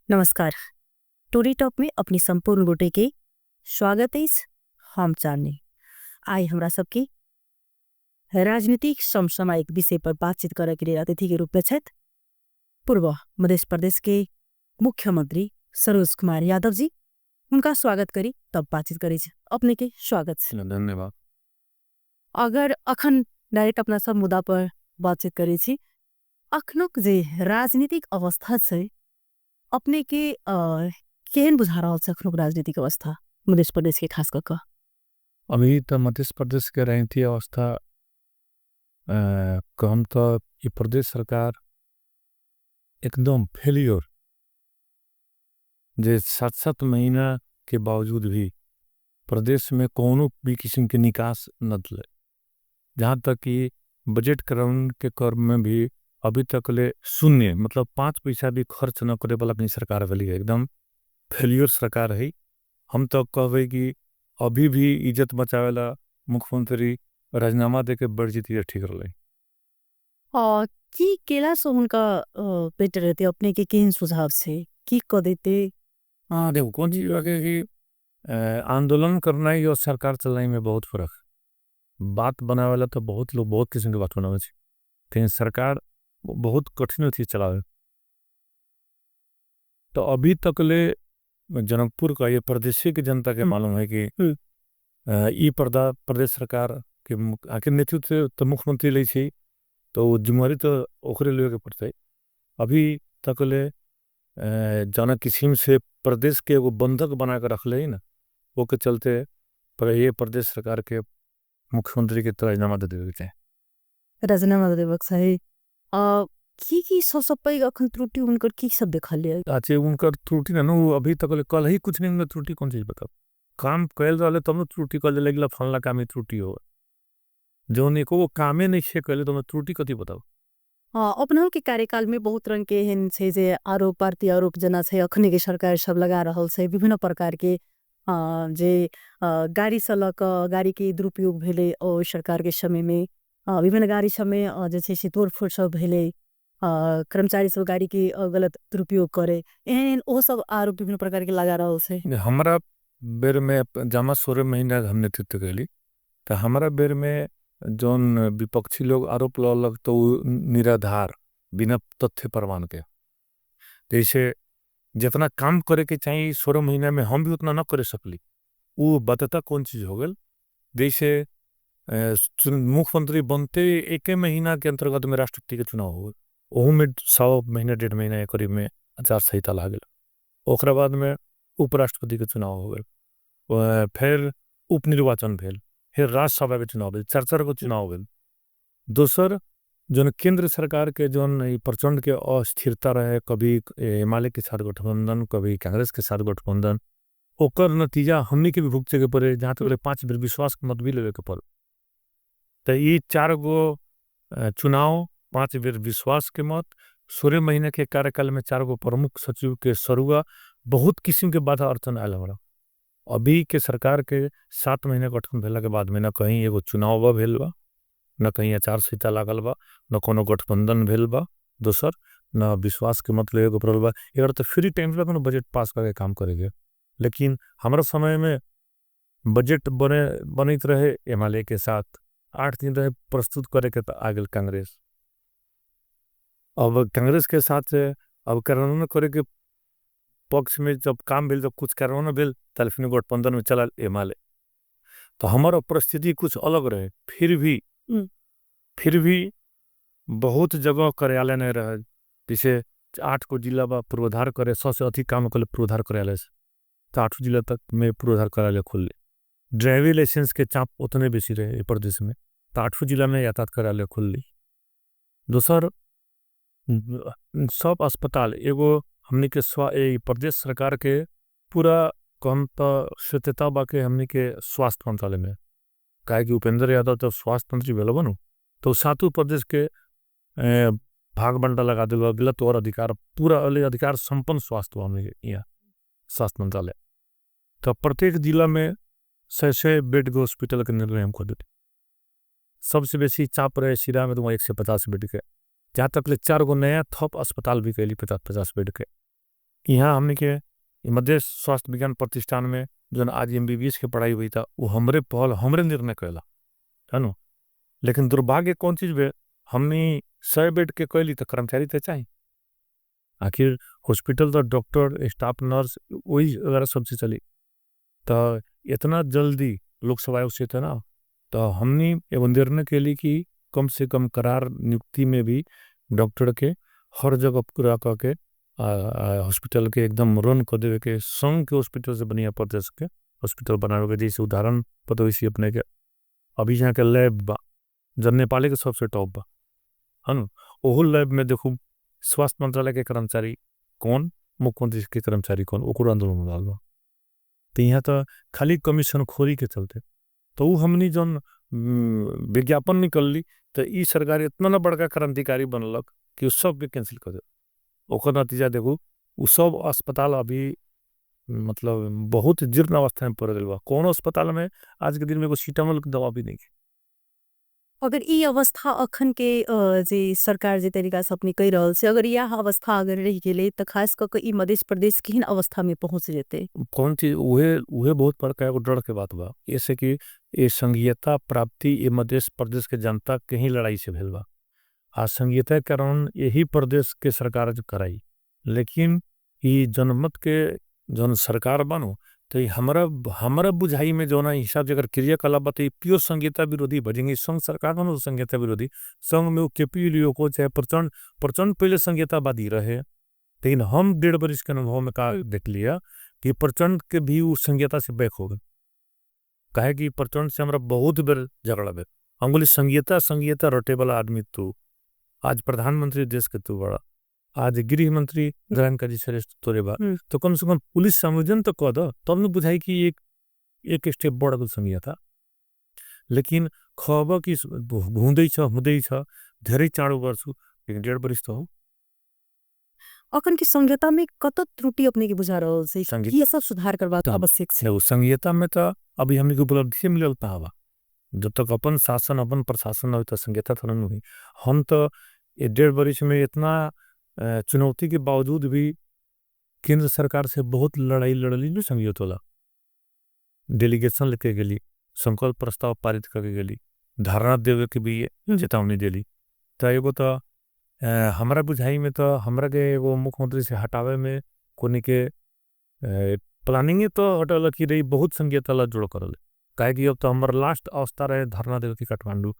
नमस्कार। टोरी टॉक में अपनी संपूर्ण गोटे के स्वागत है। हम चांदनी आई हमरा सबके राजनीतिक समसामयिक विषय पर बातचीत करे के लिए अतिथि के रूप में छथि पूर्व मध्य प्रदेश के मुख्यमंत्री सरोज कुमार यादव जी। उनका स्वागत करी तब बातचीत करी। अपने के स्वागत है। धन्यवाद। अगर अखन डायरेक्ट अपना सब मुद्दा पर बातचीत करी छी, अखनुक जे राजनीतिक अवस्था छै अपने के केहन बुझा रहल छै अखनुक राजनीतिक अवस्था मध्य प्रदेश के खास कऽ? अभी तो मध्य प्रदेश के राजनीतिक अवस्था कहम तो ये प्रदेश सरकार एकदम फेलियर, जे 7-7 महीना के बावजूद भी प्रदेश में कोनो भी किस्म के निकास न दिले। जहाँ तक कि बजट क्रम के कर्म में भी अभी तक ले शून्य, मतलब 5 पैसा भी खर्च न करे वाला अपनी सरकार वाली है, एकदम फेलियर सरकार है। हम तो कहवे कि अभी भी इज्जत बचावेला मुख्यमंत्री राजीनामा दे के बढ़ जीती है, ठीक रहे। की केला सो उनका बेटर रहते अपने के केहन सुझाव से की क देते? हाँ देखो, कौन चीज कि आंदोलन करना ही और सरकार चलना में बहुत फर्क। बात बनावेला तो बहुत लोग बहुत किस्म के बात बनावे छे, लेकिन सरकार बहुत कठिन चीज चलावे। तो अभी तक ले जनकपुर का ये प्रदेश के जनता के मालूम है कि ये प्रदेश सरकार के आखिर नेतृत्व तो मुख्यमंत्री ले छे, तो जिम्मेवारी तो ओकरे लेवे के पड़ता है। अभी तक ले जना किस्म से प्रदेश के वो बंधक बना कर रख ले ना, वो के चलते पर ये प्रदेश सरकार के मुख्यमंत्री के तरह राजीनामा दे देते हैं। राजीनामा दे देवे सही। की की सब पैघ अखन त्रुटि उनकर की सब देखल लिया? अच्छा, उनकर त्रुटि ना, वो अभी तक ले कल ही कुछ नहीं, उनकर त्रुटि कौन चीज बताओ? काम कैल रहा है तब ना त्रुटि कल लगला फलना काम ही त्रुटि हो, जो नहीं को वो काम ही नहीं छे कैले तो मैं त्रुटि कथी बताओ? हाँ, अपनों के कार्यकाल में बहुत रंग के एहन छे जे आरोप प्रति आरोप जना छे अखने के सरकार सब लगा रहल छे विभिन्न प्रकार के, जे गाड़ी से लक गाड़ी के दुरुपयोग भेले ओ सरकार के समय में, विभिन्न गाड़ी सब में, जे छे से तोड़फोड़ सब भेले, कर्मचारी सब गाड़ी के गलत दुरुपयोग करे, एहन ओ सब आरोप विभिन्न प्रकार के लगा रहल छे। हमारा बेर में जमा 16 महीना हम नेतृत्व कैली, तो हमारा बेर में जोन विपक्षी लोग आरोप लग तो निराधार बिना तथ्य प्रमाण के, जैसे जितना काम करे के चाहिए 16 महीना में हम भी उतना न करे सकली, वो बताता कौन चीज़ हो गल। जैसे मुख्यमंत्री बनते 1 महीना के अंतर्गत में राष्ट्रपति के चुनाव हो गए, वह में 1.25 महीना 1.5 महीना के करीब में आचार संहिता लागल, ओकरा बाद में उपराष्ट्रपति के चुनाव हो गए, फिर उपनिर्वाचन भेल, फिर राज्यसभा के चुनाव भेल, 4-4 गो चुनाव भेल। दोसर जो केंद्र सरकार के जो प्रचंड के अस्थिरता रहे, कभी एमाले के साथ गठबंधन, कभी कांग्रेस के साथ गठबंधन, ओकर नतीजा हमनी के भी भुगते के पड़े, जहाँ तक 5 बेर विश्वास के मत भी लेवे के पड़े। तो ये 4 गो चुनाव, 5 बेर विश्वास के मत, 16 महीने के कार्यकाल में 4 गो प्रमुख सचिव के सरुआ, बहुत किस्म के बाधा अड़चन आयल हमारा। अभी के सरकार के 7 महीने गठन भेला के बाद में न कहीं एगो चुनाव बा भेल बा, न कहीं आचार संहिता लागल बा, न कोनो गठबंधन भेल बा, दोसर न विश्वास के मत लेवे के पड़ल बा। एकर तो फ्री टाइम पे कोनो बजट पास करके काम करेंगे, लेकिन हमारा समय में बजट बनित रहे एमाले के साथ, 8 दिन रहे प्रस्तुत करे के तो आगे कांग्रेस। अब कांग्रेस के साथ अब कार्यान्वयन करे के पक्ष में जब काम भेल, जब कुछ कार्यान्वयन भेल, तब फिर गठबंधन में चला एमाले। तो हमारा परिस्थिति कुछ अलग रहे, फिर भी बहुत जगह कार्यालय नहीं रहे। जैसे 8 को जिला बा पूर्वाधार करे, 100 से अधिक काम करे पूर्वाधार कार्यालय से, तो 8 जिला तक में पूर्वाधार कार्यालय खोल ले। ड्राइविंग लाइसेंस के चाप उतने बेसी रहे प्रदेश में, तो 8 जिला में यातायात कार्यालय खोल ली। दोसर सब अस्पताल एगो हमने के प्रदेश सरकार के पूरा कम तो सत्यता बाके हमने के स्वास्थ्य मंत्रालय में, काहे कि उपेंद्र यादव जब स्वास्थ्य मंत्री भेल बनु तो 7 प्रदेश के भाग बंटा लगा दिल गलत और अधिकार पूरा अधिकार संपन्न स्वास्थ्य हमने के यहाँ स्वास्थ्य मंत्रालय। तो प्रत्येक जिला में 100 बेड के हॉस्पिटल के निर्णय हम कर देते। सबसे बेसी चाप रहे सिरा में तो वहाँ 150 बेड के, जहाँ तक ले 4 गो नया थप अस्पताल भी कैली 50-50 बेड के। यहाँ हमने के मध्य स्वास्थ्य विज्ञान प्रतिष्ठान में जो आज MBBS के पढ़ाई हुई था वो हमरे पहल हमरे निर्णय कैला है नु। लेकिन दुर्भाग्य कौन चीज बे, हमने 100 बेड के कैली तो कर्मचारी तो चाहिए, आखिर हॉस्पिटल तो डॉक्टर स्टाफ नर्स वही वगैरह सब चीज चली। तो इतना जल्दी लोकसभा आयोग से ना, तो हमने एवं निर्णय के लिए कि कम से कम करार नियुक्ति में भी डॉक्टर के हर जगह पूरा करके हॉस्पिटल के एकदम रन कर देवे के संघ के हॉस्पिटल से बनिया प्रदेश के हॉस्पिटल बनावे के। जैसे उदाहरण पता इसी अपने के अभी यहाँ के लैब बा जब नेपाली के सबसे टॉप बा है ना, ओहो लैब में देखो स्वास्थ्य मंत्रालय के कर्मचारी कौन, मुख्यमंत्री के कर्मचारी कौन, ओकरो आंदोलन डाल बा। तो यहाँ तो खाली कमीशन खोरी के चलते तो वो हमनी जौन विज्ञापन निकल ली तो ई सरकार इतना ना बड़का क्रांतिकारी बनलक कि सब के कैंसिल कर दे। ओकर नतीजा देखो वो सब अस्पताल अभी मतलब बहुत जीर्ण अवस्था में पड़ गया बा। कोनो अस्पताल में आज के दिन में सीटामोल के दवा भी नहीं है। अगर ई अवस्था अखन के जे सरकार जे तरीका से अपने कह रहल छै, अगर यह अवस्था अगर रह गेलै त खास क के ई मध्य प्रदेश केहन अवस्था में पहुंच जेतै? कौन चीज उहे उहे बहुत बड़का एगो डर के बात बा। ऐसे कि ये संघीयता प्राप्ति ये मध्य प्रदेश के जनता के ही लड़ाई से भेल बा, आ संघीयता के कारण यही प्रदेश के सरकार जो कराई, लेकिन ये जनमत के जन सरकार बनो तो हमरा हमरा बुझाई में जो ना हिसाब जगह क्रियाकलाप बात प्योर संघीयता विरोधी बजेंगे। संघ सरकार बनो संघीयता विरोधी, संघ में वो केपी ओली को चाहे प्रचंड प्रचंड पहले संघीयतावादी रहे, लेकिन हम 1.5 बरिस के अनुभव में का देख लिया कि प्रचंड के भी वो संघीयता से बैक हो गए। काहे कि प्रचंड से हमारा बहुत बेर झगड़ा भेल। हम बोले संघीयता संघीयता रटे वाला आदमी तू आज प्रधानमंत्री देश के तू बड़ा, आज गृह मंत्री नारायण श्रेष्ठ तोरे बा, तो कम से कम पुलिस संयोजन तो कह दो तब न बुझाई कि एक एक स्टेप बढ़ गल संघीयता। लेकिन खबर कि हुँदै छ हुँदै छ धेरै चाँडो गर्छु, लेकिन 1.5 बरिस त हो। अखन के संघीयता में कत त्रुटि अपने के बुझा रहल छै? की सब सुधार करबाक आवश्यक छै? संघीयता में तो अभी हमने के उपलब्धि मिलल कहाँ बा, जब तक अपन शासन अपन प्रशासन न होई त संघीयता थोड़ा न हुई। हम तो 1.5 बरिस में इतना चुनौती के बावजूद भी केंद्र सरकार से बहुत लड़ाई लड़ली न संघीयता वाला, डेलीगेशन लेके गेली, संकल्प प्रस्ताव पारित करके गेली, धारणा देवे के भी चेतावनी देली। तो एगो तो हमारा बुझाई में तो हमरा के एगो मुख्यमंत्री से हटावे में कोनी के प्लानिंग तो हटल की रही बहुत संघीयता ला जोड़ करल, काहे कि अब तो हमार लास्ट अवस्था रहे धरना देवे के काठमांडू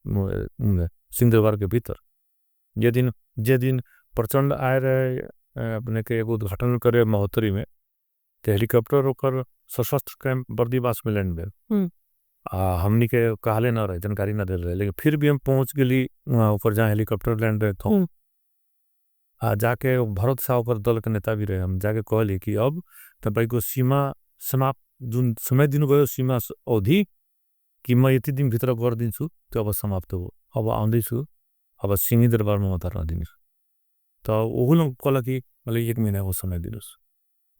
सिंहदरबार के भीतर। जे दिन प्रचंड आए रहे अपने के एगो उद्घाटन करे महोत्तरी में, तो हेलीकॉप्टर ओकर सशस्त्र कैंप बर्दीवास में लैंड भेल, आ हमनी के कहले न रहे, जानकारी न दे रहे, लेकिन फिर भी हम पहुँच गेली वहाँ ऊपर जहाँ हेलीकॉप्टर लैंड रहे तो आ जाके भरत साह ओकर दल के नेता भी रहे, हम जाके कहली कि अब तपाईँ को सीमा समाप्त जुन समय दिनुभयो सीमा अवधि कि म यति दिन भित्र गरिदिन्छु त्यो अब समाप्त हो, अब आउँदैछु, अब सिंहदरबारमा म धरना दिनेछु। त ओहुलो कहल कि मलाई 1 महिनाको समय दिनुहोस्,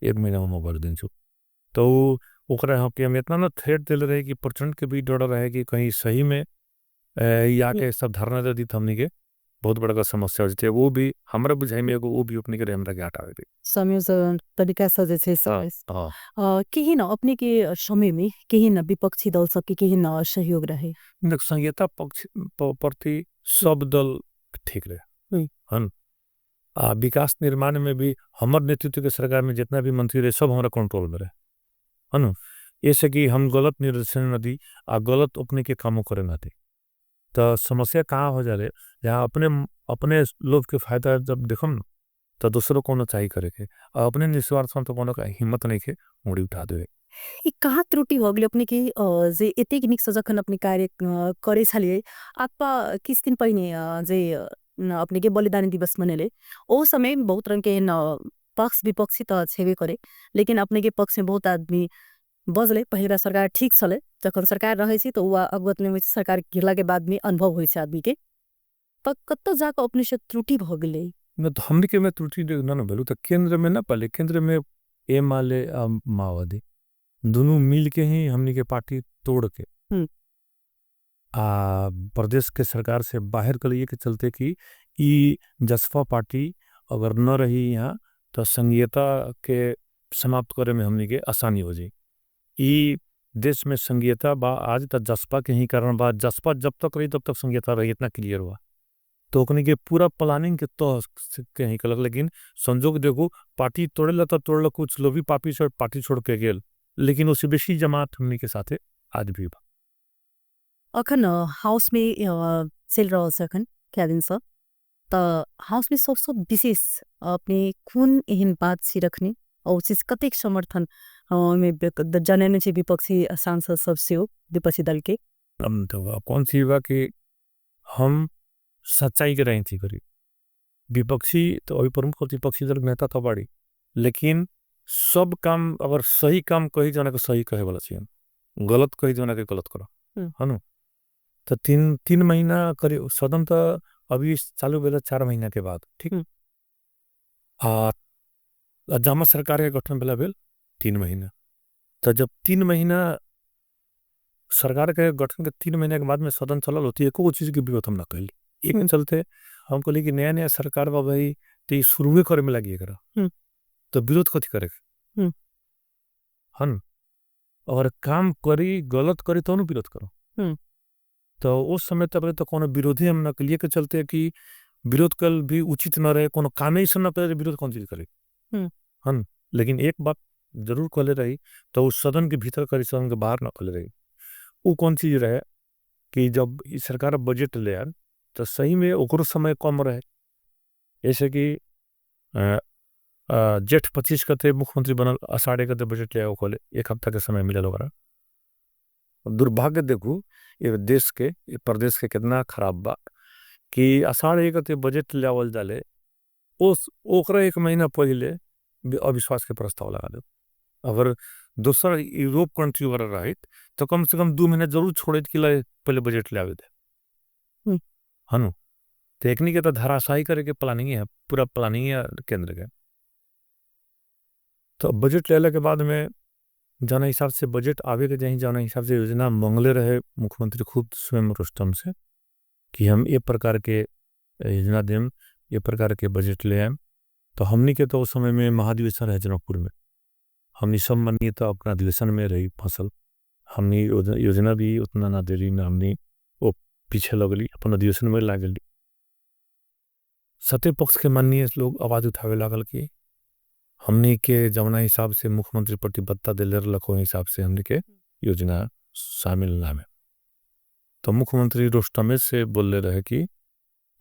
1 महिनामा म गरिदिन्छु। त ऊ ओकरा हम इतना न थ्रेट देले रहे कि प्रचंड के भी डर रहे कि कहीं सही में या के सब धरना दे दी हमनी के बहुत बड़का समस्या हो जते। वो भी हमरा बुझाई में एगो वो भी अपने के हमरा के हटावे दे संयोजन तरीका से जे छै से। केही न अपने के समय में केही न विपक्षी दल सब के केही न सहयोग रहे? देख, संघीयता पक्ष प्रति सब दल ठीक रहे हन। आ विकास निर्माण में भी हमर नेतृत्व के सरकार में जितना भी मंत्री रहे सब हमारा कंट्रोल में रहे हन। ऐसे कि हम गलत निर्देशन न दी आ गलत अपने के कामों करे न दी, तो समस्या कहाँ हो जा रहे जहाँ अपने अपने लोग के फायदा जब देखम न तो दूसरों को न चाहिए करे के, और अपने निस्वार्थ में तो कोनो का हिम्मत नहीं के मुड़ी उठा देवे। ई कहाँ त्रुटि हो गेलै अपने के जे एतेक नीक से जखन अपने कार्य करे छलियै, आपा किछ दिन पहिने जे अपने के बलिदान दिवस मनेले ओ समय बहुत रंग के एहन पक्ष विपक्षी त छेबे करे, लेकिन अपने के पक्ष में बहुत आदमी बजले। पहिला सरकार ठीक छलै, जखन सरकार रहै छै त उ अवगत नहि होइ छै, सरकार गिरला के बाद में अनुभव होइ छै आदमी के। पर कतौ जाकऽ अपने से त्रुटि भऽ गेलै? न त हमनी के में त्रुटि न न भेलु, त केंद्र में न पहले केंद्र में एमाले आ माओवादी दुनू मिल के ही हमनी के पार्टी तोड़ के आ प्रदेश के सरकार से बाहर कर लिए के चलते कि ई जसपा पार्टी अगर न रही यहाँ तो संघीयता के समाप्त करे में हमनी के आसानी हो जाई। ई देश में संघीयता बा आज तक जसपा के ही कारण बा, जसपा जब तक रही तब तक संघीयता रही, इतना क्लियर हुआ। तो ओकनी के पूरा प्लानिंग के तो के ही कलक, लेकिन संजोग देखो पार्टी तोड़े तो तोड़ल, कुछ लोग भी पार्टी छोड़ पार्टी छोड़ के गेल, लेकिन उसे बेसी जमात हमनी के साथे आज भी बा। अखन हाउस में चल रहल छै अखन क्या दिन से, तो हाउस में सबसे विशेष अपने कोन एहन बात छी रखने और उस कतेक समर्थन में जाने छै विपक्षी सांसद सब से विपक्षी दल के? तो कौन सी बा कि हम सच्चाई के रही थी करी विपक्षी तो अभी प्रमुख प्रतिपक्षी दल मेहता था बाड़ी, लेकिन सब काम अगर सही काम कही जाना के सही कहे वाला चाहिए, गलत कही जाना के गलत करो है ना। तो तीन महीना करी सदन तो अभी चालू भेला 4 महीना के बाद, ठीक। आ जामा सरकार के गठन भेला भेल 3 महीना, तो जब 3 महीना सरकार के गठन के 3 महीने के बाद में सदन चलल होती है, एको चीज के विरोध हम ना कैली। एक दिन चलते हम कहली कि नया नया सरकार बा भाई तो शुरुए करे में लगी एकरा, तो विरोध कथी करे हन, और काम करी गलत करी तो विरोध करो। तो उस समय तक तो कोनो विरोधी हम ना के के चलते कि विरोध कल भी उचित न रहे, कोनो काम ही न करे विरोध कौन चीज करे हन। लेकिन एक बात जरूर कहले रही तो उस सदन के भीतर करी सदन के बाहर न कहले रही, वो कौन चीज रहे कि जब सरकार बजट ले आन तो सही में ओकरो समय कम रहे। जैसे कि जेठ 25 गते मुख्यमंत्री बनल, आषाढ़ गते बजट ले आओ खोले, 1 हफ्ता के समय मिलल ओकरा। दुर्भाग्य देखू ये देश के ये प्रदेश के कितना खराब बा कि आषाढ़ 1 गते बजट ले आवल जाले, उस ओकरा 1 महीना पहले अविश्वास के प्रस्ताव लगा दो। अगर दूसरा यूरोप कंट्री वगैरह रहित तो कम से कम 2 महीना जरूर छोड़े कि पहले बजट ले आवे दे हनु। तो एकनी के तो धराशायी करे के प्लानिंग है, पूरा प्लानिंग है केंद्र के। तो बजट लेने के बाद में जाना हिसाब से बजट आवे के जाही जाना हिसाब से योजना मांगले रहे मुख्यमंत्री खुद स्वयं रुस्तम से कि हम ये प्रकार के योजना दें, ये प्रकार के बजट ले आए। तो हमनी के तो उस समय में महाधिवेशन रहे जनकपुर में, हमनी सब मनिए तो अपना अधिवेशन में रही फसल, हमनी योजना भी उतना ना दे रही ना हमनी वो पीछे लगली, अपन अधिवेशन में लागली। सत्य पक्ष के माननीय लोग आवाज़ उठावे लागल कि हमनी के जमाना हिसाब से मुख्यमंत्री प्रतिबद्धता दिले रखो हिसाब से हमनी के योजना शामिल ना है। तो मुख्यमंत्री रोस्टमे से बोल रहे कि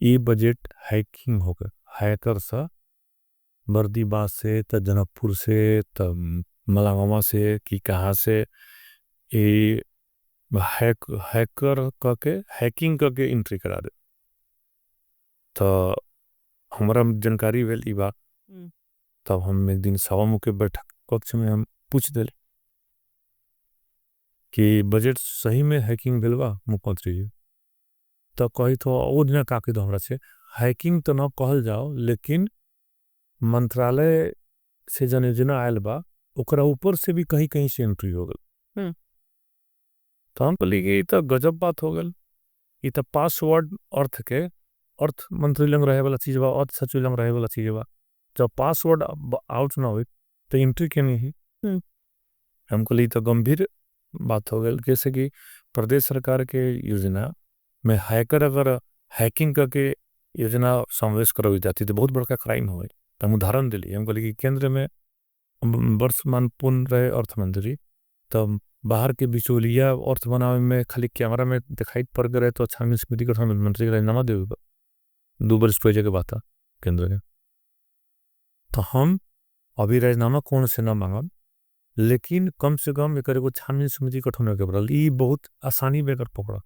ये बजट हैकिंग होकर हैकर सा बर्दीबास से त जनकपुर से त मलागामा से कि कहाँ से ये हैकर करके हैकिंग करके एंट्री करा दे। तो हमारा जानकारी भेल ई बात, तब हम एक दिन सभामुख के बैठक कक्ष में हम पूछ दिले कि बजट सही में हैकिंग भेल बा मुख्यमंत्री जी। तो कही तो वो दिन का कही दो हमरा से हैकिंग तो न कहल जाओ, लेकिन मंत्रालय से जन योजना आयल बा ओकरा ऊपर से भी कहीं कहीं से एंट्री हो गल। तो हम कहली कि तो गजब बात हो गल, ये तो पासवर्ड अर्थ के अर्थ मंत्री लंग रहे वाला चीज बा, अर्थ सचिव लंग रहे वाला चीज बा, जब पासवर्ड आउट ना हो तो एंट्री क्यों नहीं। हम कहली तो गंभीर बात हो गई, जैसे कि प्रदेश सरकार के योजना में हैकर अगर हैकिंग करके योजना समावेश कराई जाती तो बहुत बड़का क्राइम हो गई। तो हम उदाहरण दिली, हम कहली कि केंद्र में वर्तमान पूर्ण रहे अर्थमंत्री, तो बाहर के बिचौलिया अर्थ बनावे में खाली कैमरा में दिखाई पड़ गए तो अच्छा स्मृति के मंत्री के राजीनामा दे 2 वर्ष पहले के बात था केंद्र के। तो हम अभी राजीनामा कौन से ना मांगल, लेकिन कम से कम एक एगो छानबीन समिति गठन होके पड़ल। ई बहुत आसानी बेगर पकड़ा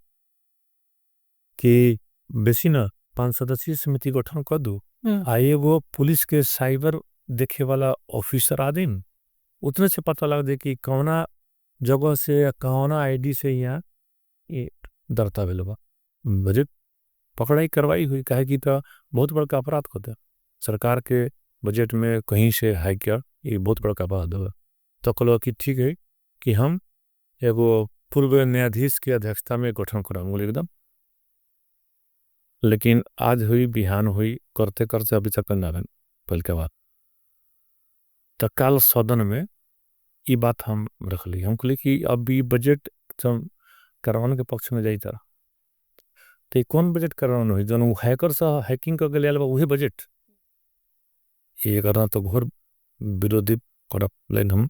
कि बेसी ना 5 सदस्यीय समिति गठन कर दू, आ एगो पुलिस के साइबर देखे वाला ऑफिसर आदिन उतने से पता लग दे कि कौना जगह से या कौना आईडी से यहाँ ये दर्ता भेल बा। बजट पकड़ाई करवाई हुई, काहे कि तो बहुत बड़का अपराध होता है सरकार के बजट में कहीं से हैकर, ये बहुत बड़का अपराध होगा। तो कहलो कि ठीक है कि हम एगो पूर्व न्यायाधीश की अध्यक्षता में गठन कराऊंगा एकदम, लेकिन आज हुई बिहान हुई करते करते अभी तक ना बन पहले के बाद। तो काल सदन में ये बात हम रखली। हम कहली कि अब ये बजट कार्यान्वयन के पक्ष में जाई तारा, तो कौन बजट कार्यान्वयन हुई जौन हैकर सा हैकिंग करके ले आया वही बजट ये करना तो घोर विरोधी करप। लेकिन हम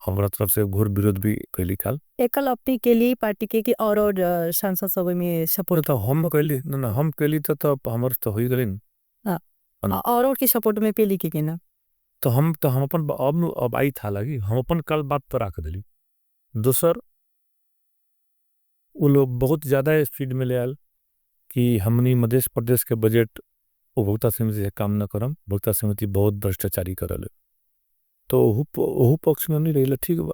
हमारा तरफ से घोर विरोध भी कैली काल एकल अपनी के लिए पार्टी के कि और सांसद सभा में सपोर्ट तो हम कैली ना, हम कैली तो हमारे तो हो ही गए और के सपोर्ट में पेली के ना तो हम अपन अब आई था लगी हम अपन कल बात तो रख दिली। दूसर वो लोग बहुत ज़्यादा स्पीड में ले आल कि हमनी मध्य प्रदेश के बजट उपभोक्ता समिति से काम न करम, उपभोक्ता समिति बहुत भ्रष्टाचारी करल। तो ओहू पक्ष में नहीं रही, ठीक बा,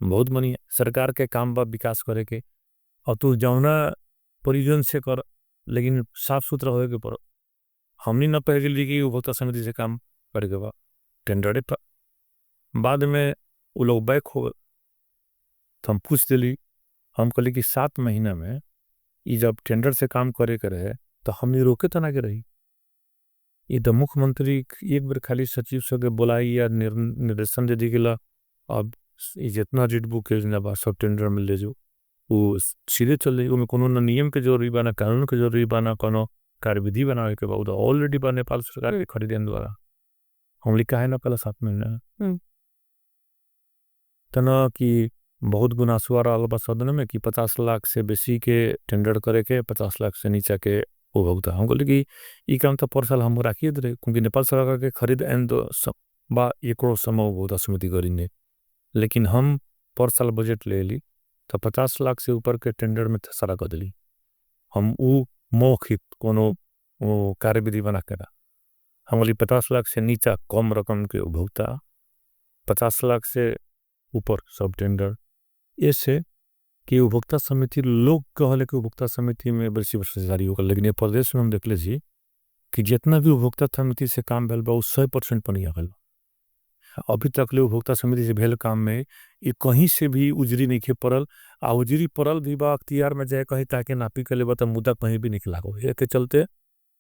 बहुत मनी सरकार के काम बा विकास करे के, और तू जाऊना परिजन से कर, लेकिन साफ सुथरा होए के पर हमनी न पहले कि उपभोक्ता समिति से काम करे के बा टेंडर पर। बाद में वो लोग बैक हो गए तो हम पूछ दिली, हम कहली कि 7 महीना में ये जब टेंडर से काम करे के रहे तो हमने रोके तो ना के रही। ये तो मुख्यमंत्री एक बार खाली सचिव सके बुलाई या निर्देशन दे दी गिला, अब ये जितना रेट बुक है जितना सब टेंडर मिल ले जो वो सीधे चल रही, उनमें कोनो ना नियम के जरूरी बना, कानून के जरूरी बना, कोनो कार्यविधि बनाने के बाद ऑलरेडी बा नेपाल सरकार के खरीदने द्वारा हम लिखा है ना पहला 7 महीना तना कि बहुत गुनासुआ रहा बा सदन में कि 50 लाख से बेसी के टेंडर करे के 50 लाख से नीचा के उपभोक्ता। हम बोले कि ये काम तो पर साल हम राखिए रहे, क्योंकि नेपाल सरकार के खरीद एन तो सब बा 1 करोड़ समय उपभोक्ता समिति करेंगे, लेकिन हम पर साल बजट ले ली तो 50 लाख से ऊपर के टेंडर में सारा कर दिली हम। वो मौखिक कोनो कार्यविधि बना के हम बोली 50 लाख से नीचा कम रकम के उपभोक्ता, 50 लाख से ऊपर सब टेंडर। ऐसे कि उपभोक्ता समिति लोग कहले कि उपभोक्ता समिति में बेसी भ्रष्टाचारी होगा, लेकिन ये प्रदेश में हम देख लीजिए कि जितना भी उपभोक्ता समिति से काम भेल बा वो 100% पर नहीं आगल। अभी तक ले उपभोक्ता समिति से भेल काम में ये कहीं से भी उजरी नहीं खे पड़ल, आ उजरी पड़ल भी बा अख्तियार में जाए कहीं ताकि नापी के ले बा तो मुद्दा कहीं भी निकला हो। ये के चलते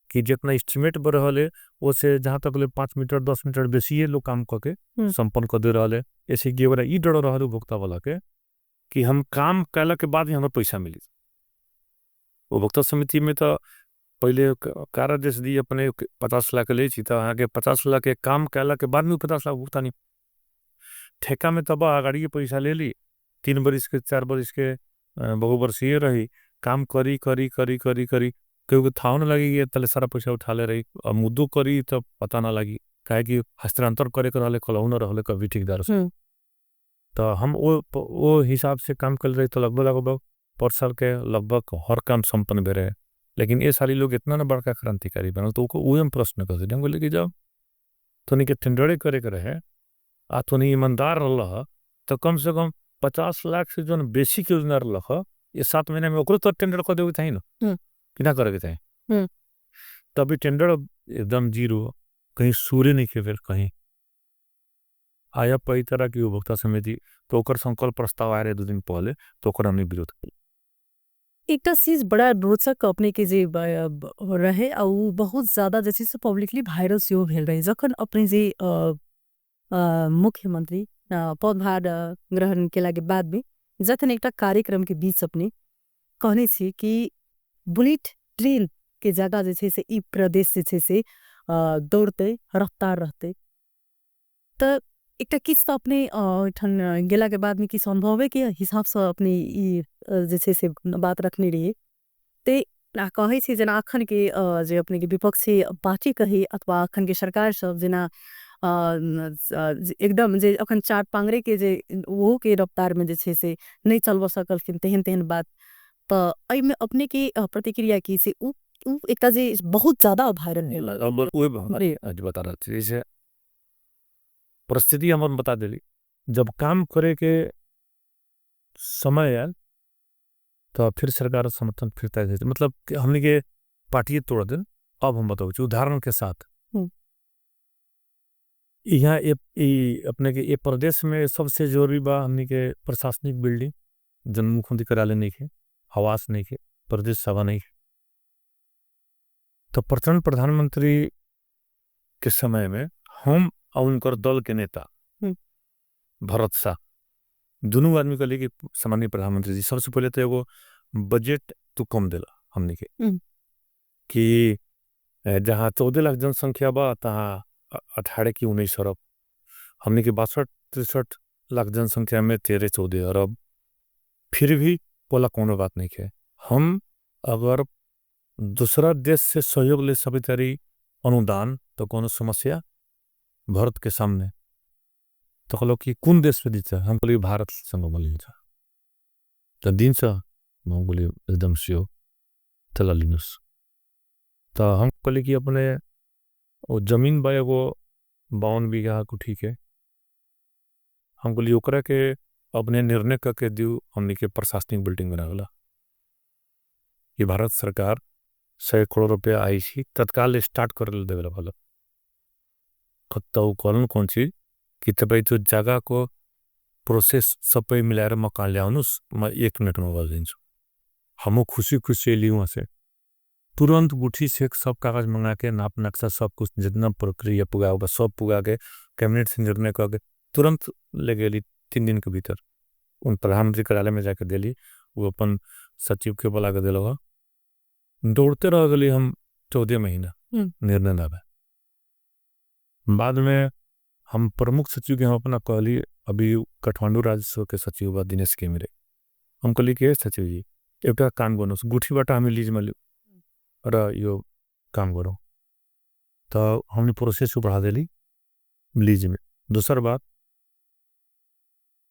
कि जितना एस्टिमेट बढ़ रहा है वो से जहाँ तक ले 5 मीटर 10 मीटर बेसी है लोग काम करके संपन्न कर दे रहा है। ऐसे कि ये डर रहा है उपभोक्ता वाला के कि हम काम कैला के बाद ही हमें पैसा मिली। उपभोक्ता समिति में तो पहले कार्यादेश दी अपने 50 लाख ले छी तो यहाँ के 50 लाख के काम कैला के बाद में 50 लाख भुगतान नहीं। ठेका में तब आगाड़ी के पैसा ले ली, 3 बरिस के 4 बरिस के बहुवर्षीय रही, काम करी करी करी करी करी क्योंकि थाव न लगी ये तले सारा पैसा उठा ले रही, अब मुद्दों करी तो पता ना लगी काहे कि हस्तांतरण करे कर रहा कलहू न रहा कभी ठेकेदार से। तो हम वो हिसाब से काम कर रहे तो लगभग लगभग पर साल के लगभग हर काम संपन्न भी रहे। लेकिन ये सारी लोग इतना ना बड़का क्रांतिकारी बनल तो वो हम प्रश्न कर सकते हैं, बोले कि जब तो नहीं के टेंडरे करे के रहे आ तो नहीं ईमानदार रहा तो कम से कम 50 लाख से जो बेसिक योजना रहा ये 7 महीने में ओकरो तो टेंडर कर देवे चाहिए ना, कि ना करे के चाहिए। तभी टेंडर एकदम जीरो, कहीं सूर्य नहीं के फिर कहीं आया पई तरह की उपभोक्ता समिति तो ओकर संकल्प प्रस्ताव आए रहे 2 दिन पहले तो ओकर हमने विरोध किया। एक चीज बड़ा रोचक अपने के जे रहे और वो बहुत ज्यादा जैसे से पब्लिकली वायरल सेहो भेल रहे जखन अपने जे मुख्यमंत्री पदभार ग्रहण केला के बाद में जखन एकटा कार्यक्रम के बीच अपने कहने छी कि बुलेट ट्रेन के जगह जे छै से ई प्रदेश जे छै से दौड़ते रफ्तार रहते, तो एकटा किछु तऽ अपने ओहिठाम गेला के बाद में किछु अनुभवे के हिसाब से अपने ई जे छै से बात रखने रहिए। ते कहै छी जेना अखन के जे अपने के विपक्षी पार्टी कही अथवा अखन के सरकार सब जेना एकदम जे अखन चार पांगरे के जे ओहो के रफ्तार में जे छै से नहीं चलबऽ सकलखिन तेहन तेहन बात, तो एहिमे अपने के प्रतिक्रिया की छै? उ एकटा जे बहुत ज्यादा वायरल भेल। अरे, आज बता रहा छी, जैसे परिस्थिति हम बता देली, जब काम करे के समय आयल तो फिर सरकार समर्थन फिर तय होते, मतलब हमने के पार्टी तोड़ दे। अब हम बताओ उदाहरण के साथ, यहाँ अपने के ये प्रदेश में सबसे जरूरी बा हमने के प्रशासनिक बिल्डिंग, जन मुख्यमंत्री कार्यालय नहीं है, आवास नहीं है, प्रदेश सभा नहीं है। तो प्रचंड प्रधानमंत्री के समय में हम आ उनकर दल के नेता भरत शाह दुनू आदमी कहले कि सामान्य प्रधानमंत्री जी सबसे पहले तो एगो बजट तू कम देला हमने के कि जहाँ 14 लाख जनसंख्या बा तहाँ 18 की 19 अरब, हमने के 62-63 लाख जनसंख्या में 13-14 अरब, फिर भी बोला कोनो बात नहीं है। हम अगर दूसरा देश से सहयोग ले सभी तारी अनुदान तो कोनो समस्या भारत के सामने तो कहलो कि कौन देश पे दीचा, हम बोले भारत संग बोली तो दिन सा हम बोले एकदम सियो चला लिनुस। तो हम कहले कि अपने वो जमीन बाय वो 52 बीघा को ठीक है, हम बोले ओकरा के अपने निर्णय करके दियो हमने के प्रशासनिक बिल्डिंग बनावला। ये भारत सरकार 100 करोड़ रुपया आई सी तत्काल स्टार्ट कर ले देवेला भला। तो कौन कौन चीज कि तब तो जगह को प्रोसेस सब पे मिलाएर मकान ले आउनुस, मैं 1 मिनट में बता दूँ। हमो खुशी खुशी ली वहाँ से तुरंत गुठी से सब कागज मंगा के नाप नक्शा सब कुछ जितना प्रक्रिया पुगा होगा सब पुगा के कैबिनेट से निर्णय करके तुरंत ले गई 3 दिन के भीतर उन प्रधानमंत्री कार्यालय में जाकर दिली, वो अपन सचिव के बुला के दिलवा। दौड़ते रह गए हम 14 महीना निर्णय ना भा। बाद में हम प्रमुख सचिव के हम अपना कहली, अभी काठमांडू राजस्व के सचिव बा दिनेश के मेरे, हम कहली कि सचिव जी एउटा काम गर्नुहोस्, गुठीबाट हामी लिजमा लिउँ र यो काम गरौँ। तो हमने प्रोसेस बढ़ा दिली लीज में। दूसर बात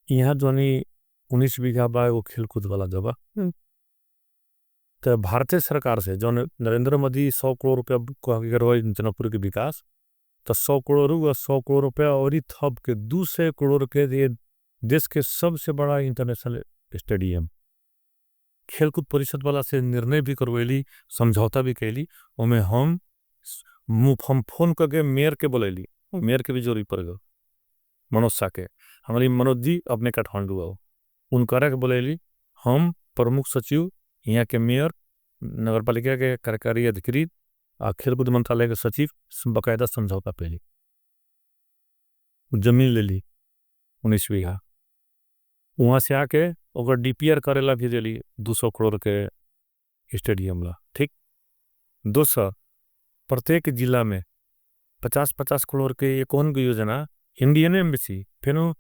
यहाँ जो नहीं 19 बीघा बा वो खेलकूद वाला जगह, तो भारतीय सरकार से जो नरेंद्र मोदी 100 करोड़ रुपया कह जनकपुर के विकास, तो 100 करोड़ रुपया 100 करोड़ रुपया और ही थप के 200 करोड़ के ये देश के सबसे बड़ा इंटरनेशनल स्टेडियम खेलकूद परिषद वाला से निर्णय भी करवैली, समझौता भी कैली। उनमें हम फोन करके मेयर के बोलैली, मेयर के भी जरूरी पड़ गया मनोज शाह के, हमारी मनोज जी अपने काठमांडू आओ, उनकरा के बोलैली। हम प्रमुख सचिव यहाँ के मेयर नगर पालिका के कार्यकारी अधिकृत आ खेलकूद मंत्रालय के सचिव बाकायदा समझौता पैली, जमीन ले ली 19 बीघा, वहाँ से आके अगर DPR करेला भी दिली 200 करोड़ के स्टेडियम ला। ठीक, दोसर प्रत्येक जिला में 50-50 करोड़ के एक कौन की योजना इंडियन एम्बेसी फेनो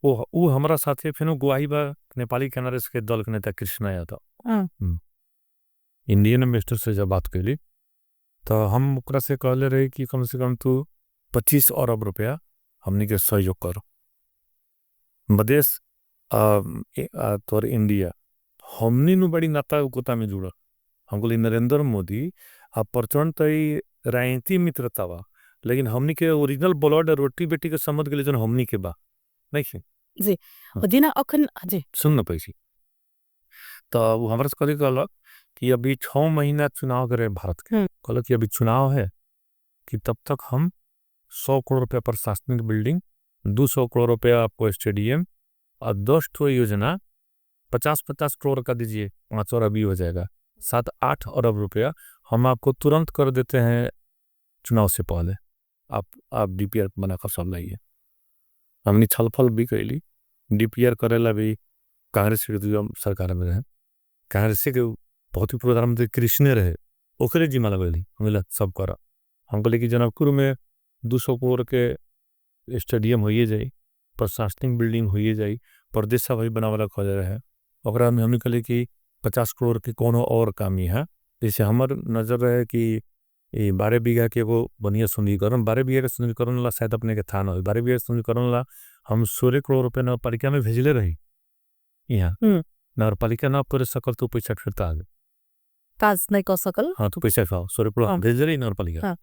वो हमारा साथे फेनो गुआही बा नेपाली कांग्रेस के दल के नेता कृष्णा यादव इंडियन एम्बेसडर से जब बात कैली तो हम ओकरा से कहले रहे कि कम से कम तू 25 अरब रुपया हमनी के सहयोग करो। मधेश तोर इंडिया हमनी नु बड़ी नाता गोता में जुड़ा। हम बोले नरेंद्र मोदी आ प्रचंड तो राजनीति मित्रता बा, लेकिन हमनी के ओरिजिनल ब्लड रोटी बेटी के संबंध के लिए जो हमनी के बा नहीं है जी। दिना अखन जी सुन न पैसी तो वो हमारे से कभी कहलक कि अभी 6 महीना चुनाव करे भारत के, कहलक कि अभी चुनाव है कि तब तक हम 100 करोड़ रुपया प्रशासनिक बिल्डिंग, 200 करोड़ रुपया आपको स्टेडियम और 10 ठो योजना 50-50 करोड़ का दीजिए, 5 अरब ही हो जाएगा, 7-8 अरब रुपया हम आपको तुरंत कर देते हैं चुनाव से पहले, आप DPR बनाकर सब लाइए। हमने छलफल भी कैली, DPR करेला भी कांग्रेस के सरकार में रहे, कांग्रेस के बहुत ही प्रधानमंत्री कृष्ण रहे, ओकरे जिम्मा लगैली, हम बोला सब करा। हम कहले कि जनकपुर में 200 करोड़ के स्टेडियम होइए जाए, प्रशासनिक बिल्डिंग होइए जाए, प्रदेश सभा भी बनावला खा जा रहा है, ओकरा में हमने कहले कि 50 करोड़ के कोनो और काम ही है। जैसे हमार नजर रहे कि ये 12 बीघा के वो बढ़िया सुंदरीकरण, 12 बीघा के सुंदरीकरण ला शायद अपने के थान हो, 12 बीघा के सुंदरीकरण ला हम 16 करोड़ रुपये नगरपालिका में भेजले रही, यहाँ नगरपालिका ना करे सकल तो पैसा फिरता आ गए, काज नहीं कर सकल, हाँ तो पैसा खाओ 16 करोड़ भेज रही नगरपालिका।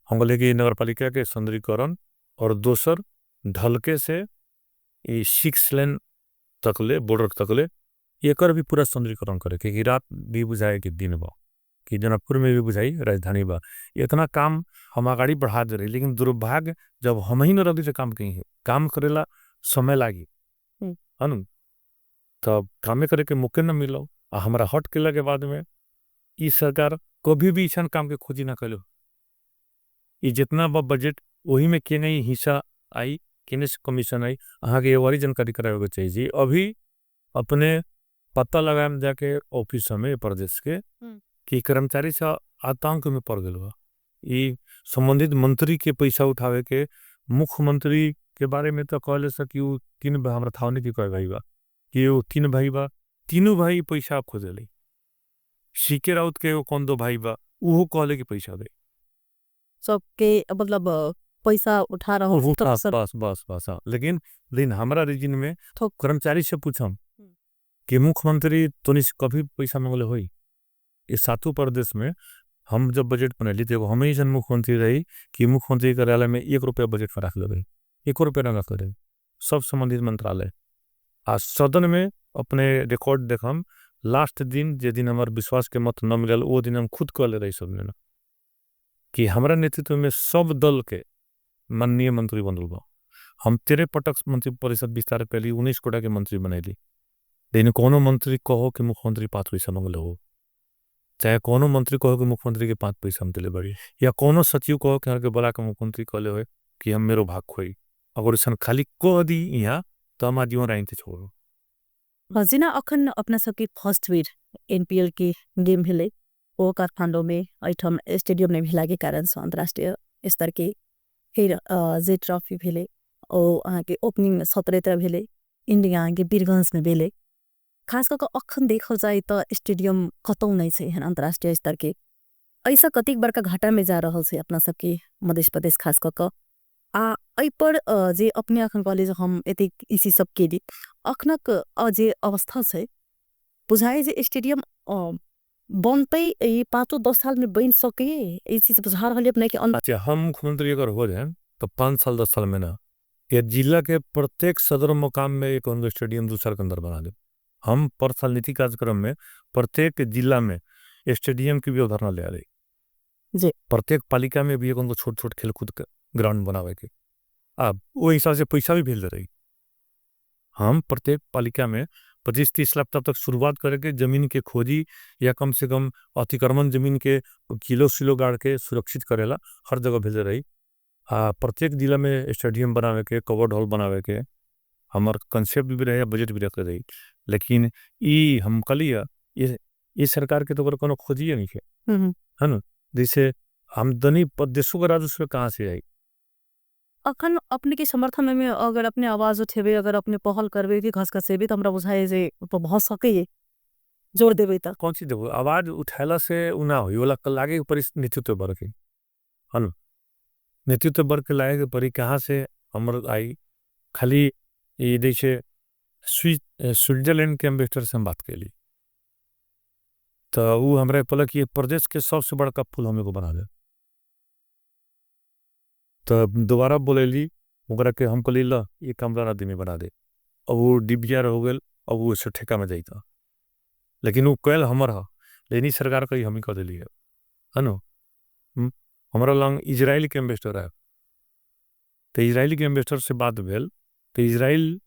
हम बोले कि नगरपालिका के सुंदरीकरण और दोसर ढलके से ये 6 लेन तकले बॉर्डर तकले एकर भी पूरा सुंदरीकरण करे कि रात भी बुझाए कि दिन बा, कि जनकपुर में भी बुझाई राजधानी बा। इतना काम हम आगाड़ी बढ़ा दे रहे, लेकिन दुर्भाग्य जब हम ही न रही से काम कहीं है, काम करेला समय लागी अनु, तब कामे करे के मौके न मिलो। आ हमारा हट के लगे बाद में ई सरकार कभी भी ऐसा काम के खोजी ना करो। ये जितना बा बजट ओही में के नहीं हिस्सा आई, केने से कमीशन आई। अहाँ के ये वाली जानकारी करावे के चाहिए जी। अभी अपने पता लगाम जाके ऑफिस में प्रदेश के कि कर्मचारी से आतंक में पड़ गया। ये संबंधित मंत्री के पैसा उठावे के, मुख्यमंत्री के बारे में तो कहले से कि वो तीन भाई, हमरा थावने की कहे भाई बा कि वो तीन भाई बा, तीनों भाई पैसा खोजे ले। सीके राउत के वो कौन दो भाई बा, वो कहले कि पैसा दे। सबके मतलब पैसा उठा रहा हूँ। बस, बस, बस, बस, हाँ। लेकिन लेकिन हमारा रीजन में कर्मचारी से पूछम कि मुख्यमंत्री तो नहीं कभी पैसा मांगले होई। ये सातों प्रदेश में हम जब बजट बना ली, देखो हमें ही मुख्यमंत्री रही कि मुख्यमंत्री कार्यालय में 1 रुपया बजट में रख ले, 1 रुपया ना रख ले, सब संबंधित मंत्रालय। आज सदन में अपने रिकॉर्ड देखम, लास्ट दिन जे दिन हमारे विश्वास के मत न मिलल वो दिन हम खुद कह ले रही सब ने कि हमारा नेतृत्व में सब दल के माननीय मंत्री बनल बा। हम 13 पटक मंत्री परिषद विस्तार कैली, 19 कोटा के मंत्री बनैली, लेकिन कोनो मंत्री कहो कि मुख्यमंत्री 5 पैसा मंगले हो, चाहे कोनो मंत्री कहो कि मुख्यमंत्री के 5 पैसा हम दिले बड़ी, या कोनो सचिव कहो कि हमारे बला के मुख्यमंत्री कहले हो कि हम मेरो भाग खोई। अगर ऐसा खाली कह दी यहाँ तो हम आजीवन राजनीति छोड़ो। जेना अखन अपना सबके फर्स्ट बेर एनपीएल के गेम भेलै, ओ काठमाडौँ में एहिठाम स्टेडियम नहीं भेला के कारण से अंतर्राष्ट्रीय स्तर के, फिर जे ट्रॉफी भेलै, ओ अहाँके ओपनिंग 17 भेलै, इंडिया अहाँके वीरगंज में भेलै। खास कऽ अखन देखल जाय तऽ स्टेडियम कतौ नहीं छै एहन अंतर्राष्ट्रीय स्तर के। ऐसा कतेक बड़का घाटा में जा रहल छै अपना सबके मध्य प्रदेश खास कऽ कऽ। आ एहि पर जे अपने अखन कहलियै जे हम एतेक इसी सब केली, अखनक जे अवस्था छै बुझाइ जे स्टेडियम बनतै ई 5-10 साल में बनि सकैए, ई चीज बुझा रहल अपने के अच्छा, हम मुख्यमंत्री अगर हो जाए तो 5 साल 10 साल में ना ये जिला के प्रत्येक सदर मुकाम में एक स्टेडियम 2 साल के अंदर बना दे। हम पर साल नीति कार्यक्रम में प्रत्येक जिला में स्टेडियम की भी अवधारणा ले आ रही जी। प्रत्येक पालिका में भी एक छोट छोट खेलकूद के ग्राउंड बनावे के, अब वो हिसाब से पैसा भी भेज रही। हम प्रत्येक पालिका में 25-30 लाख तब तक शुरुआत करके जमीन के खोजी या कम से कम अतिक्रमण जमीन के किलो सिलो गाड़ के सुरक्षित करेला हर जगह भेज रही। प्रत्येक जिला में स्टेडियम बनावे के, कवर्ड हॉल बनावे के हमार कंसेप्ट भी रहे, बजट भी रख रही। लेकिन ई हम कलिया ये सरकार के तो कोनो खोजिए नहीं है, है ना। जैसे आमदनी देशों का राजस्व कहाँ से आई। अखन अपने के समर्थन में अगर अपने आवाज उठेबे, अगर अपने पहल करबे कि घसघसेबे, तो हमरा बुझाए जे भऽ सकैए, जोर देबे त। कौन चीज देखो आवाज उठेला से उ ना होई, ओला लागे के परी नेतृत्व वर्ग के, है ना। नेतृत्व वर्ग के लागे के परी कहाँ से हमर आई। खाली ये जैसे स्विट्जरलैंड के एम्बेसडर से हम बात कैली तो वो हमरा कहलक कि ये प्रदेश के सबसे बड़का पुल हमें को बना दे। तो दोबारा बोलेली ओकरा के हम कहली ल ये कमरा नदी में बना दे। अब वो डीपीआर हो गया, अब वो ऐसे ठेका में जाता, लेकिन वो कैल हमर हा, लेकिन सरकार कही हम ही कह दिली है, है ना। हमारा लंग इजराइल के एम्बेसडर है, तो इजराइल के एम्बेसडर से बात भेल तो इजराइल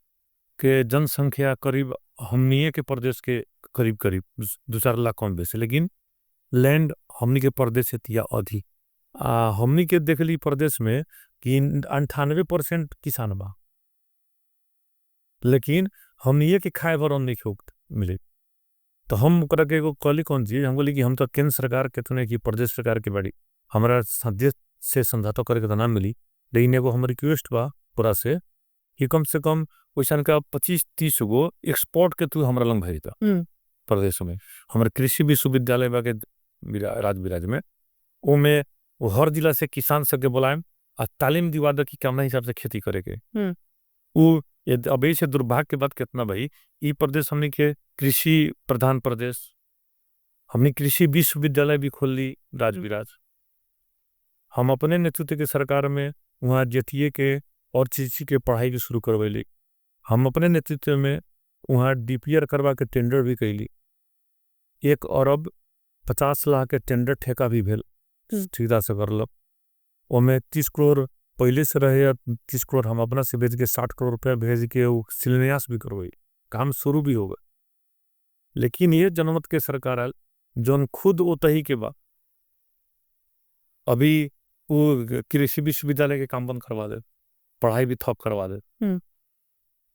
के जनसंख्या करीब हमनिए के प्रदेश के करीब करीब 2-4 लाख कम बेसी, लेकिन लैंड हमनी के प्रदेश से तिया अधिक। हमनी के देखली प्रदेश में कि 98% किसान बा, लेकिन हमनी के खाए भर नहीं उक्त मिले। तो हम ओकरा के एगो कहली कौन चीज, हम कहली कि हम तो केंद्र सरकार के तो नहीं कि प्रदेश सरकार के बाड़ी हमारा देश से समझौता करके तो ना मिली, लेकिन एगो हमर रिक्वेस्ट बा पूरा से कि कम से कम वैसा का 25-30 गो एक्सपोर्ट के तू हमारा लंग भेजता प्रदेश में। हमारे कृषि विश्वविद्यालय बा के राजविराज में, ओमे वो हर जिला से किसान सबके बुलाएम आ तालीम दिवा दे कि कौना हिसाब से खेती करे के। वो अब ऐसे दुर्भाग्य के बात कितना भाई, ई प्रदेश हमने के कृषि प्रधान प्रदेश, हमने कृषि विश्वविद्यालय भी खोल ली राजविराज। हम अपने नेतृत्व के सरकार में वहाँ जेटीए के और चीज के पढ़ाई भी शुरू करवैली। हम अपने नेतृत्व में वहाँ डीपीआर करवा के टेंडर भी कैली, 1 अरब 50 लाख के टेंडर ठेका भी भेल, ठेकेदार से करलक। ओमे 30 करोड़ पहले से रहे या 30 करोड़ हम अपना से भेज के 60 करोड़ रुपया भेज के वो शिलान्यास भी करवाई, काम शुरू भी हो गए। लेकिन ये जनमत के सरकार आयल जौन खुद ओतही के बा। अभी वो कृषि विश्वविद्यालय के काम बंद करवा दे, पढ़ाई भी ठप करवा दे।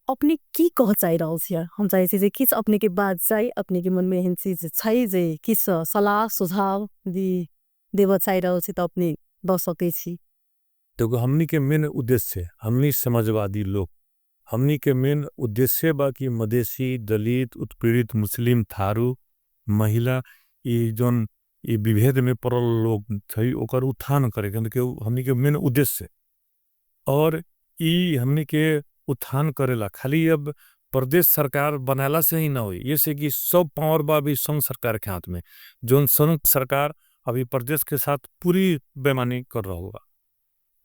अपने की कह चाहि रहल छियै? हम चाहै छी जे किछु अपने के बात चाही, अपने के मन में एहन चीज छै जे किछु सलाह सुझाव दी देबऽ चाहि रहल छी तऽ अपने दऽ सकै छी। देखो, हमनी के मेन उद्देश्य, हमनी समाजवादी लोग, हमनी के मेन उद्देश्य बा कि मधेसी, दलित, उत्पीड़ित, मुस्लिम, थारू, महिला, ई जोन ई विभेद में पड़ल लोग छै ओकर उत्थान करे के हमनी के मेन उद्देश्य। और ई हमनी के उत्थान करेला खाली अब प्रदेश सरकार बनाला से ही ना हुई, ये से कि सब पावर बा अभी संघ सरकार के हाथ में, जोन संघ सरकार अभी प्रदेश के साथ पूरी बेमानी कर रहा होगा।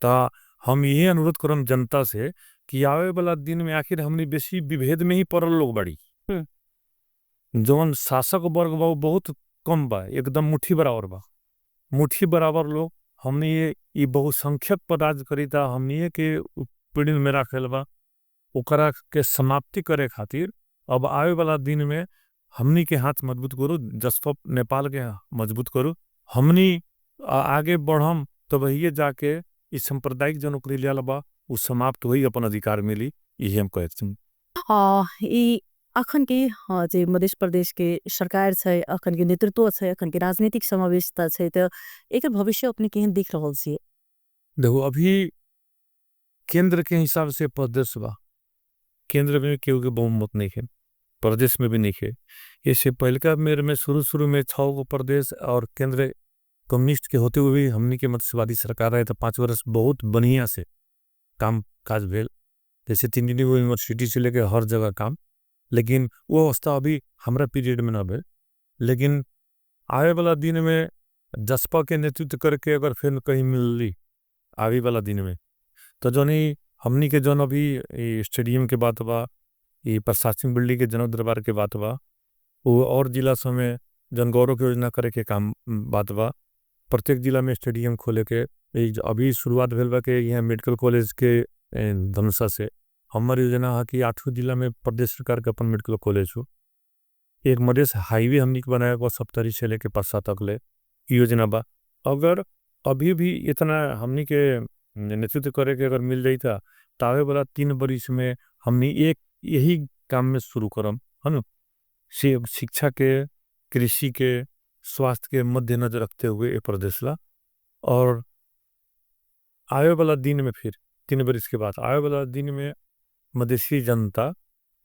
ता हम यही अनुरोध करम जनता से कि आवे वाला दिन में आखिर हमनी बेसी विभेद में ही पड़ल लोग बाड़ी। जोन शासक वर्ग बा बहुत कम बा, एकदम मुट्ठी बराबर बा, मुट्ठी बराबर लोग हमने ये बहुसंख्यक पर राज करीता, हमनी के पीड़ित में राखेल बा, ओकरा के समाप्ति करे खातिर अब आवे वाला दिन में हमनी के हाथ मजबूत करू, जसपा नेपाल के मजबूत करू, हमनी आगे बढ़म तब वही जाके इस सांप्रदायिक जो नौकरी लिया बा वो समाप्त हुई, अपन अधिकार मिली, यही हम कहते हैं। ई अखन के जे मध्य प्रदेश के सरकार छै, अखन के नेतृत्व छै, अखन के राजनीतिक समावेशता छै, तो एकर भविष्य अपने केहन देख रहल छियै? देखो, अभी केंद्र के हिसाब से प्रदेश बा, केंद्र में केहू के बहुमत नहीं है, प्रदेश में भी नहीं है। इससे पहले मेरे में शुरू शुरू में 6 गो प्रदेश और केंद्र कम्युनिस्ट के होते हुए भी हमनी के मध्यवादी सरकार रहे, तो 5 वर्ष बहुत बढ़िया से काम काज भेल, जैसे 3 दिन यूनिवर्सिटी से लेके हर जगह काम, लेकिन वो अवस्था अभी हमारा पीरियड में ना भेल। लेकिन आवे वाला दिन में जसपा के नेतृत्व करके अगर फिर कहीं मिलली आवे वाला दिन में, तो जो नहीं हमनी के जौन अभी स्टेडियम के बात बा, ये प्रशासनिक बिल्डिंग के जनक दरबार के बात बा, वो और जिला सब में जन गौरव के योजना करे के काम बात बा, प्रत्येक जिला में स्टेडियम खोले के अभी शुरुआत भेल बा के यहाँ मेडिकल कॉलेज के धनुषा से हमारी योजना है कि 8 जिला में प्रदेश सरकार के अपन मेडिकल कॉलेज हो, एक मधेश हाईवे हमनी के बनाया हुआ सप्तरी से लेके परसा तक ले योजना बा। अगर अभी भी इतना हमनी के नेतृत्व करे के अगर मिल जाता तावे वाला 3 बरिस में हमनी एक यही काम में शुरू करम, है ना, शिक्षा के, कृषि के, स्वास्थ्य के मद्देनजर रखते हुए ये प्रदेश ला। और आवे वाला दिन में फिर 3 बरिस के बाद आवे वाला दिन में मधेसी जनता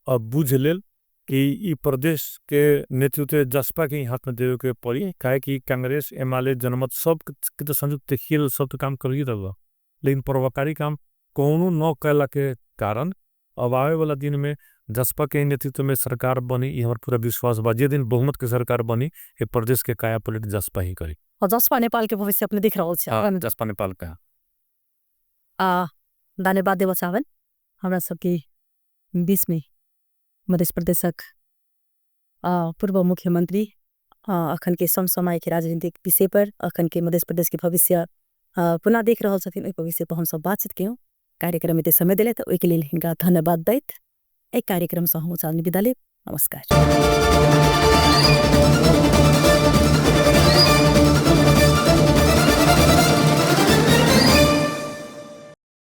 अब बुझ लेल कि ई प्रदेश के नेतृत्व जसपा के हाथ में देवे के पड़ी, काहे कि कांग्रेस, एमाले, जनमत सब के तो संयुक्त खेल सब तो काम कर ही रहा, लेकिन परोपकारी काम कोनो न कैला के कारण अब आवे वाला दिन में जसपा के नेतृत्व में सरकार बनी, ये हमारा पूरा विश्वास बा। जे दिन बहुमत के सरकार बनी ये प्रदेश के काया पलट जसपा ही करी। और जसपा नेपाल के भविष्य अपने देख रहा छे। हाँ, जसपा नेपाल का। धन्यवाद देव चाहबन हमरा सबके बीच में मध्य प्रदेशक पूर्व मुख्यमंत्री अखन के समसामयिक राजनीतिक विषय पर अखन के मध्य प्रदेश के भविष्य पुनः देख रहल छथिन, ओहि भविष्य पर हम सब बातचीत केलहुँ। कार्यक्रम एते समय देले तऽ ओहिके लेल हिनका धन्यवाद दैत एहि कार्यक्रमसँ हम चाँदनी विदा लेब। नमस्कार।